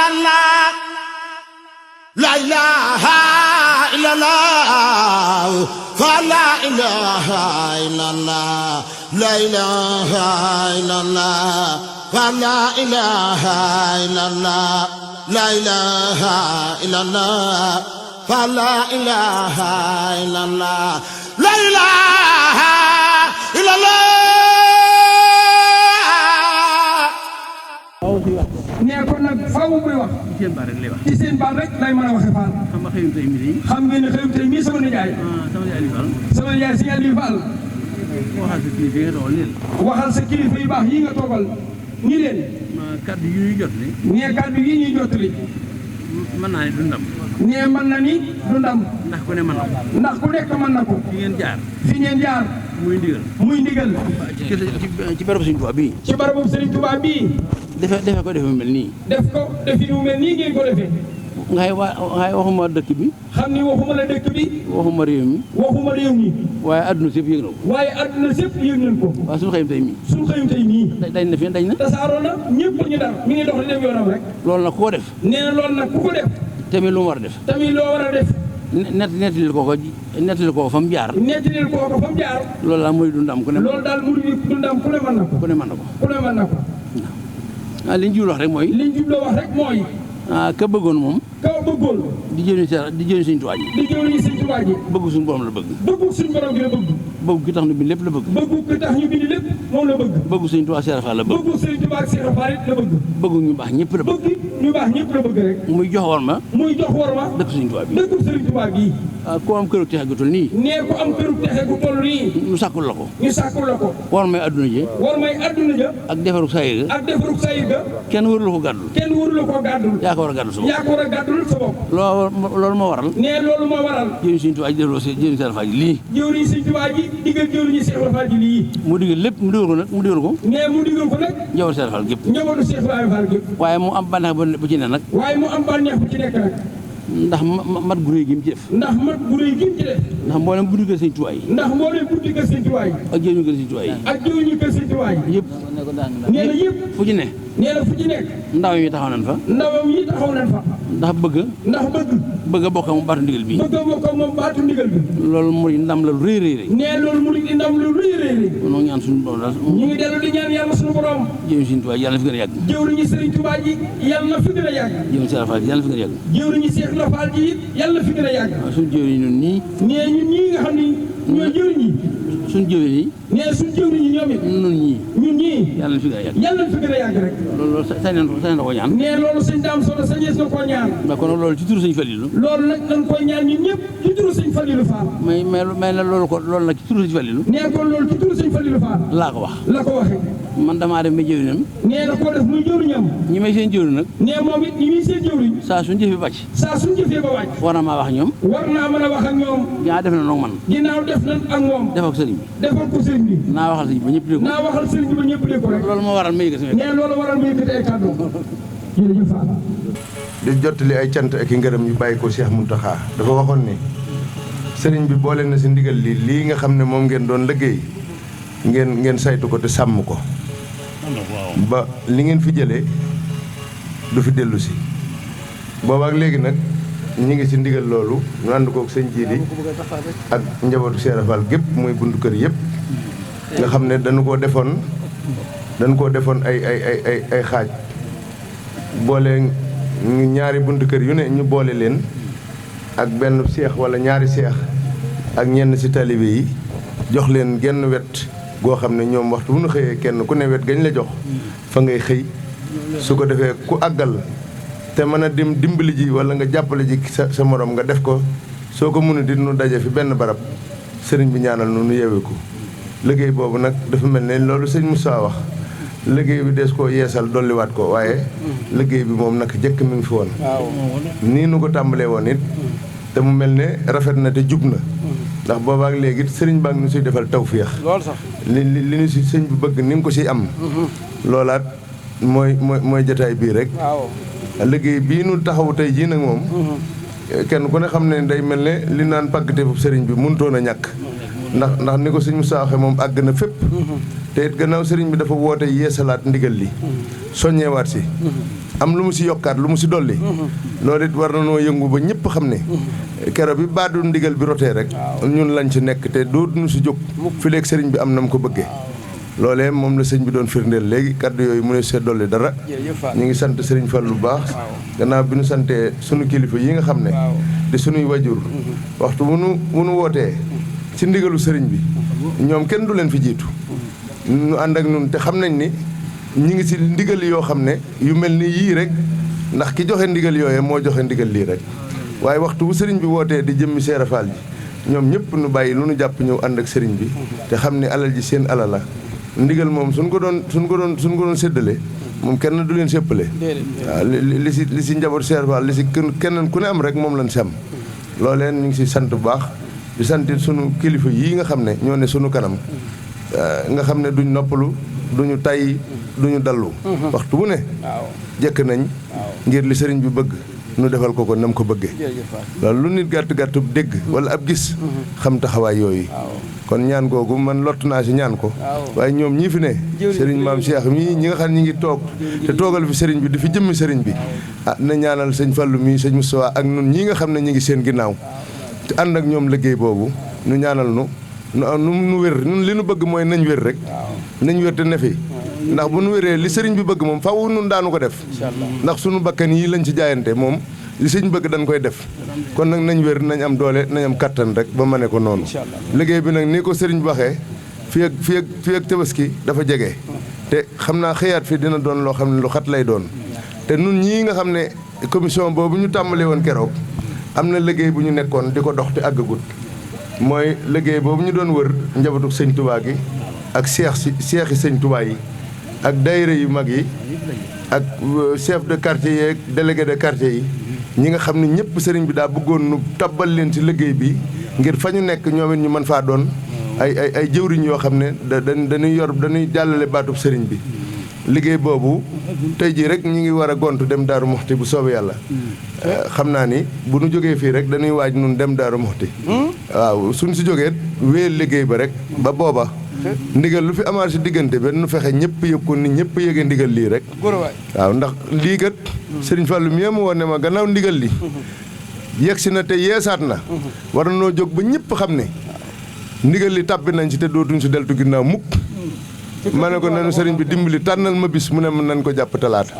illallah la ilaha illallah fa la ilaha illallah la ilaha illallah fa la ilaha illallah la ilaha illallah fa la ilaha illallah la ilaha illallah nee kon nag faaw muy wax ci seen baat rek lay wax. ci seen baat rek lay mën a waxe Fall. xam nga xëyum tey mii xam ngeen ne xëyum tey mii sama nijaay. sama nijaay Aliou Fall. sama nijaay si Aliou Fall. waxal sa kilifa yi nga toogal leen. waxal sa kilifa yu baax yi nga toogal ñi leen. kaddu yi ñuy jot li. nee kaddu yi ñuy jottali. mën naa ne du ndam. nee mën na ni du ndam. ndax ku ne mën na ko. ndax ku nekk mën na ko. fi ngeen jaar. fi ngeen jaar. muy ndigal. muy ndigal. ci barabu Sëriñ Tuubaa bii. ci barabu Sëriñ Tuubaa bii. defe ko defe mu mel nii. def ko defi nu mel nii ngeen ko defee. ngay waxuma dëkk bi. xam ni waxuma la dëkk bi. waxuma réew mi. waxuma réew mi. waaye adduna sépp yëg na ko. waaye adduna sépp yëg nañ ko. waaw suñu xëyum tey mii. suñu xëyum tey nii. dañ na fi dañ na. tasaaroo na ñëpp ñu dar mi ngi dox di dem yoonam rek. loolu nag ku ko def. nee na loolu nag ku ko def. tamit lu mu war a def. tamit loo war a def. nettali ko fa mu jaar. nettalil ko fa mu jaar. loolu daal muy dundam ku ne. loolu daal mu dundam ku ne mën na ko. ku ne mën na ko. ku ne mën na ko. li ñu jublu wax rek mooy. li ñu jublu wax rek mooy. ka bëggoon moom. ka bëggoon. di jëriñ Sëriñ Tuubaa ji. di jëriñ Sëriñ Tuubaa ji. bëgg suñu borom la bëgg. bëggu suñu borom gi la bëgg. bëgg ki tax ñu bind lépp la bëgg. bëggu ki tax ñu bind lépp moom la bëgg. bëgg Sëriñ Tuubaa Seex Faal la bëgg. bëggu Sëriñ Tuubaa ak Seex Faal it la bëgg. bëgg ñu baax ñëpp la bëgg. bëgg ñu baax ñëpp la bëgg rek. muy jox war ma. muy jox war ma. dëkk Sëriñ Tuubaa bi. dëkku Sëriñ Tuubaa bii. ku am këru texe gu toll nii. nee ko am këru texe gu toll nii. ñu sàkkul la ko. ñu sàkkul la ko. war may adduna ji. war may adduna ja. ak defarug saayir ga. ak defarug saayir ga. kenn warul ko gàddul. kenn warul la ko gàddul. yaa ko war a gàddul sa bopp. yaa ko war a gàddul sa bopp. loolu moo waral. nee loolu moo waral. jëriñ Sëriñ Tuubaa ji defloo jëriñ Seex Faal ji lii. jëwriñ Sëriñ Tuubaa ji digal jëwriñ Seex Faal ji lii. mu digal lépp mu digal ko nag mu digal ko. nee mu digal ko nag. njabootu Seex Faal gépp. njabootu Seex Faal gépp. waaye mu am bànneex bu ci ne nag. waaye mu am bànneex bu ci nekk nag. ndax mat gu réy gi mu ci def. ndax mat gu réy gi mu ci def. ndax mboolem buntu kër Sëriñ Tuubaa yi. ndax mboolem buntu kër Sëriñ Tuubaa yi. ak jëriñu kër Sëriñ Tuubaa yi. ak jëwriñu kër Sëriñ Tuubaa yi. yëpp. nee na yëpp. fu ci ne. nee na fu ci nekk. ndaw yi taxaw nañ fa. ndawam yi taxaw nañ fa. ndax bëgg. ndax bëgg a bokk ak moom baatu ndigal bi. bëgg a bokk ak moom baatu ndigal bi. loolu mooy ndam la lu rëy rëy. nee loolu mu di ndam lu rëy rëy. noo ñaan suñu borom daal. ñu ngi dellu di ñaan yàlla suñu borom. jëriñu Sëriñ Tuubaa yàlla na fi gën a yàgg. jëwriñu Sëriñ Tuubaa ji yàlla na fi gën a yàgg. jëriñu Seex Faal ji yàlla na fi gën a yàgg. jëwriñu Seex Faal ji it yàlla na fi gën a yàgg. waaw suñu jëwriñ ñun nii. nee ñun ñii nga xam ni ñooy jëwriñ yi. suñu jëwriñ yi. nee suñu jëwriñ yi ñoom it. ñun ñii. ñun ñii. yàlla na fi gën a yàgg. yàlla na fi gën a yàgg rek. loolu sañ na ko ñaan. nee loolu sëñ Daam Soda sañees na koo ñaan. ndax kon loolu ci turu Sëriñ Faliilu. loolu nag dañ koy ñaan ñun ñëpp ci turu sëñ Faliilu Faal. mais loolu nag ci turu Sëriñ Faliilu. nee kon loolu ci turu sëñ Faliilu Faal. laa ko wax. la ko waxee. man damaa dem ba jëwriñam. nee na koo def muy jëwriñam. ñi may seen jëwriñ nag. nee moom it ñi muy seen jëwriñ. saa suñu jëfee bàcc. saa suñu jëfee ba wàcc. war na maa wax ñoom. war naa mën a wax ak ñoom. yaa def na noonu man. ginnaaw def nañ ak moom. def ak sëriñ bi. defal ko sëriñ bi. naa waxal sëriñ bi ba ñëpp dégg ko. naa waxal sëriñ bi ba ñëpp dégg ko rek. loolu moo waral ma yëg sama. nee loolu waral ma yëkkati ay kàddu. jërëjëf Fall. di jottali ay cant ak i ngërëm yu bàyyi ko Cheikh Mountakha dafa waxoon ni sëriñ bi boole na si ndigal lii nga xam ne moom ngeen doon liggéey ngeen saytu ko te sàmm ko ba li ngeen fi jëlee du fi dellu si boobaak léegi nag ñi ngi si ndigal loolu ñu ànd kook sëñ Jiidi ak njabootu Cheikh Fall gépp muy buntu kër yëpp nga xam ne dañu koo defoon ay xaaj boole ñaari buntu kër yu ne ñu boole leen ak benn seex wala ñaari seex ak ñenn ci taalibe yi jox leen genn wet goo xam ne ñoom waxtu bu ñu xëyee kenn ku ne wet gañ la jox fa ngay xëy su ko defee ku àggal te mën a dimbali ji wala nga jàppale ji sa morom nga def ko soo ko mënut di nu daje fi benn barab sëriñ bi ñaanal nu nu yeewee ko liggéey boobu nag dafa mel ne loolu sëñ Moussa wax liggéey bi des koo yeesal dolliwaat ko waaye liggéey bi moom nag jëkk mi ngi fi woon nii nu ko tàmbalee woon it te mu mel ne rafet na te jub na ndax boobaak léegi sëriñ baa ngi nu siy defal tawféex loolu sax li nu si sëñ bi bëgg ni nga ko siy am loolaat mooy jataay bii rek liggéey bii nu taxaw tey jii nag moom kenn ku ne xam ne day mel ne li naan pàggate bu sëriñ bi mënutoon a ñàkk ndax ni ko sëñ Moussa waxee moom àgg na fépp te it gannaaw sëriñ bi dafa woote yeesalaat ndigal li soññewaat si am lu mu si yokkaat lu mu si dolli loolu it war na noo yëngu ba ñëpp xam ne kero bi baadu ndigal bi rotee rek ñun lañ ci nekk te dootuñu si jóg fi léegi sëriñ bi am na mu ko bëggee loolee moom la sëñ bi doon firndeel léegi kaddu yooyu mu ne see dolli dara ñu ngi sant sëriñ Fall lu baax gannaaw bi nu santee sunu kilifa yi nga xam ne di sunuy wajur waxtu bu nu wootee ci ndigalu sëriñ bi ñoom kenn du leen fi jiitu ñu ànd ak ñun te xam nañ ni ñi ngi ci ndigal yoo xam ne yu mel ni yii rek ndax ki joxe ndigal yooyee moo joxe ndigal lii rek waaye waxtu bu sëriñ bi wootee di jëmmi Seera Faal ji ñoom ñëpp nu bàyyi lu nu jàpp ñëw ànd ak sëriñ bi te xam ne alal ji seen alal la ndigal moom suñ ko doon séddale moom kenn du leen séppale waaw li si njaboot Seera Faal li si kenn ku ne am rek moom lañ si am loolee ñu ngi si sant bu baax di santit sunu kilifa yii nga xam ne ñoo ne sunu kanam nga xam ne duñ noppalu duñu tay duñu dallu waxtu bu ne jekk nañ ngir li sëriñ bi bëgg nu defal ko nam ko bëggee loolu lu nit gàtt dégg wala ab gis xam taxawaay yooyu kon ñaan googu man lott naa si ñaan ko waaye ñoom ñii fi ne sëriñ maam Cheikh mii ñi nga xam ne ñi ngi toog te toogal fi sëriñ bi di fi jëmmi sëriñ bi na ñaanal sëñ Fallu mii sëñ Moustapha ak nun ñii nga xam ne ñi ngi seen ginnaaw te ànd ak ñoom liggéey boobu nu ñaanal nu wér ñun li nu bëgg mooy nañ wér rek nañ wér te ne fi ndax bu nu wéree li sëriñ bi bëgg moom faw nun daanu ko def ndax sunu bakkan yi lañ ci jaayante moom li sëriñ bëgg dañ koy def kon nag nañ wér nañ am doole nañ am kattan rek ba ma ne ko noonu liggéey bi nag ni ko sëriñ bi waxee fii ak tabaski dafa jege te xam naa xëyaat fi dina doon loo xam ne lu xat lay doon te nun ñii nga xam ne commission boobu ñu tàmbalee woon keroog am na liggéey bu ñu nekkoon di ko dox te àggagut mooy liggéey boobu ñu doon wër njabootu sëñ Touba gi ak seexi sëñ Touba yi ak daayira yu mag yi ak chef de quartier yeeg délégué de quartier yi ñi nga xam ne ñëpp sëriñ bi daa bëggoon nu tabbal leen ci liggéey bi ngir fa ñu nekk ñoom it ñu mën faa doon ay jëwriñ yoo xam ne dañuy jàllale baatub sëriñ bi liggéey boobu tey jii rek ñi ngi war a gontu dem Daaru Muxti bu soobee yàlla xam naa ni bu nu jógee fii rek dañuy waaj nun dem Daaru Muxti waaw suñ si jógee wéyal liggéey ba rek ba booba ndigal lu fi amaat si diggante ba nu fexe ñëpp yëg ko ni ñëpp yëgee ndigal lii rek waaw ndax lii kat sëriñ Fallou mi ma woon ne ma gannaaw ndigal li yegg si na te yeesaat na war na noo jóg ba ñëpp xam ne ndigal li tàbbi nañ si te dootuñ si deltu ginnaaw mukk ma ne ko nanu sëriñ bi dimbali tànnal ma bis mu ne mën nañ ko jàpp talaata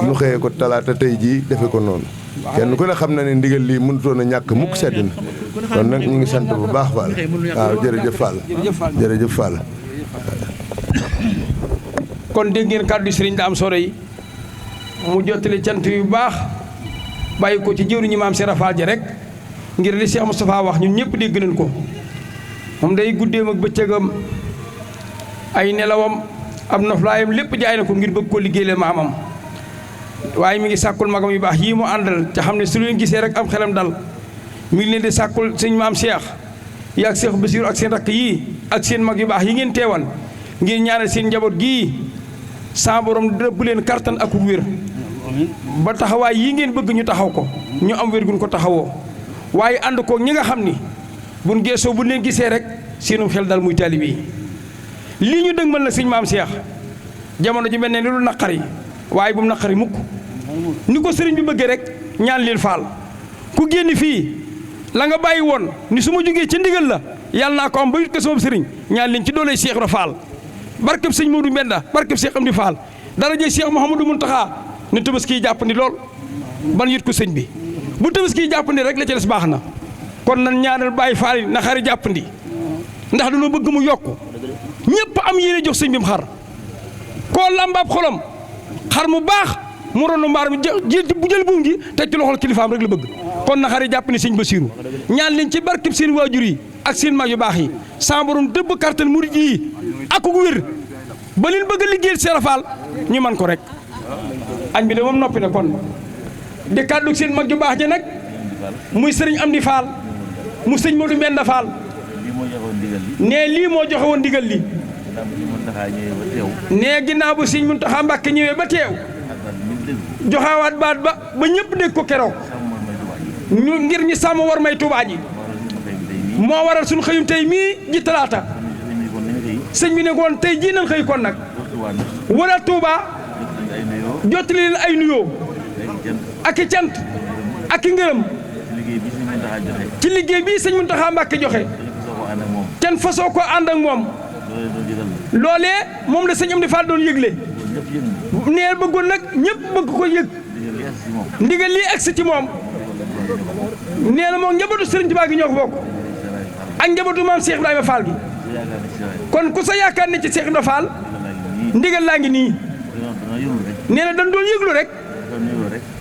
nu xëyee ko talaata tey jii defe ko noonu kenn ku ne xam na ne ndigal lii mënutoon a ñàkk mukk sedd na kon nag ñu ngi sant bu baax Fall waaw jërëjëf Fall jërëjëf Fall kon dégg ngeen kàddu sëriñ da am solo yi mu jottali cant yu baax bàyyi ko ci jëwriñu maam Seera Fall ji rek ngir li Cheikh Moustapha wax ñun ñëpp dégg nañ ko moom day guddeem ak bëccëgam ay nelawam am noflaayam lépp jaay na ko ngir bëgg koo liggéeyal maamam waaye mi ngi sàkkul magam yu baax yii mu àndal ca xam ne su leen gisee rek am xelam dal mi ngi leen di sàkkul sëñ maam Cheikh yi ak Cheikh Bassirou ak seen rakk yii ak seen mag yu baax yi ngeen teewal ngir ñaanal seen njaboot gii sa borom dëbb leen kartan ak wér ba taxawaay yii ngeen bëgg ñu taxaw ko ñu am wér gun ko taxawoo waaye ànd ko ñi nga xam ni buñ geesoo bu leen gisee rek seenum xel dal muy taalibe yi lii ñu dëgmal na sëñ maam Cheikh jamono ji mel ne ni lu naqari waaye bu mu naqari mukk ni ko sëriñ bi bëggee rek ñaan leen Fall ku génn fii la nga bàyyi woon ni su ma jógee ca ndigal la yàlla naa ko am ba yut ko sama sëriñ ñaan leen ci dooley Cheikh Ibra Fall barkeb sëñ Modou Mbenda barkeb Cheikh Amdi Fall dara jëy Cheikh Mouhamadou Mountakha ne tabaski jàppandi lool ban yut ko sëñ bi bu tabaski jàppandi rek la ci des baax na kon nan ñaanal bàyyi Fall yi na xari jàppandi ndax dañoo bëgg mu yokk ñëpp am yéene jox sëñ bi mu xar koo lambaab xolam xar mu baax mu ronu mbaar mi bu jël buum gi teg ci loxol kilifaam rek la bëgg kon na xari jàpp ni sëñ Bassirou ñaan leen ci barkeb seen waajur yi ak seen mag yu baax yi sa borom dëbb kartan murid yi ak ku wér ba leen bëgg a liggéeyal Seera Fall ñu man ko rek añ bi de moom noppi na kon di kàddu seen mag yu baax ja nag muy sëriñ Amdi Fall mu sëñ Modou Mbenda Fall nee lii moo joxe woon ndigal li nee ginnaaw bu sëñ Muntaxa Mbàkke ñëwee ba teew joxewaat baat ba ñëpp dégg ko keroog ñu ngir ñi sàmm war may Tuubaa ji moo waral suñu xëyum tey mii ji talaata sëñ bi ne koon tey jii nañ xëy kon nag wala Touba jottali leen ay nuyoo ak i cant ak i ngërëm ci liggéey bii sëñ Muntaxa Mbàkke joxe kenn fasoo ko ànd ak moom loolee moom la sëñ Amdi Fall doon yëgle nee bëggoon nag ñëpp bëgg ko yëg ndigal lii agsi ci moom nee na moom njabootu Sëriñ Tuubaa gi ñoo ko bokk ak njabootu maam Cheikh Ibrahima Fall gi kon ku sa yaakaar ne ci Cheikh Ibrahima Fall ndigal laa ngi nii nee na dañ doon yëglu rek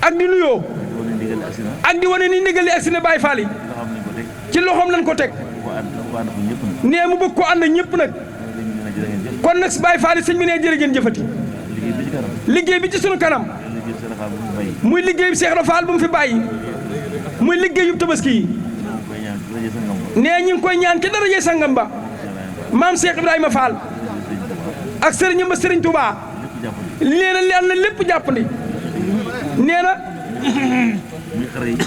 ak di nuyoo ak di wane ni ndigal li agsi na Baay Fall yi ci loxoom lañ ko teg nee mu bëgg ko ànd ñëpp nag kon nag Baay Fall yi sëñ bi nee jërë ngeen jëfati liggéey bi ci sunu kanam muy liggéey bi Cheikh Ibra Fall bu mu fi bàyyi muy liggéeyu tabaski yi nee ñu ngi koy ñaan ci daraje sangam ba maam Cheikh Ibrahima Fall ak sëriñam ba Sëriñ Touba nee na leen na lépp jàppandi nee na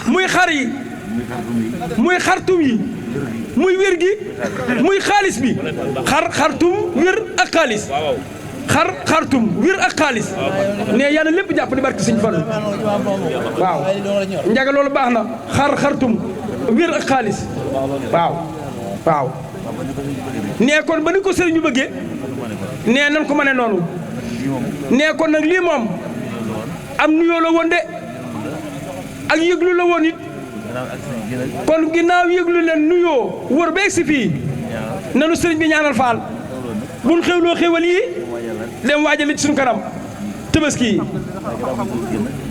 muy xar yi muy xartum yi muy wér gi muy xaalis bi xartum wér ak xaalis xartum wér ak xaalis ne yàlla lépp jàpp ni barke Sëñ Fallu waaw njaga loolu baax na xartum wér ak xaalis waaw nee kon ba ni ko sëriñ ñu bëggee nee nan ko mëne noonu nee kon nag lii moom am nuyoo la woon de ak yëglu la woon it kon ginnaaw yëglu leen nuyoo wër ba egsi fii nanu sëriñ bi ñaanal Faal buñ xewloo xewal yi dem waajal ci suñu kanam tabaski yi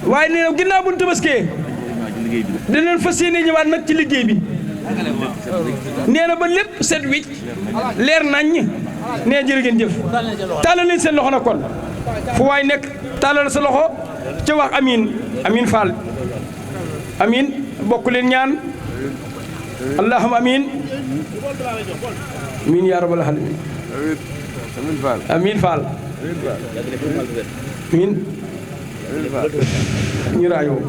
waaye nee na ginnaaw buñ tabaskee dinañ fas yéene ñëwaat nag ci liggéey bi nee na ba lépp set wicc leer naññ nee jërë ngeen jëf tàllal leen seen loxo na kon fu waay nekk tàllal sa loxo ca wax amiin Fall amiin bokk leen ñaan allahumma amiin yaa rabbal aalamiin amiin Fall amiin ñu raayoo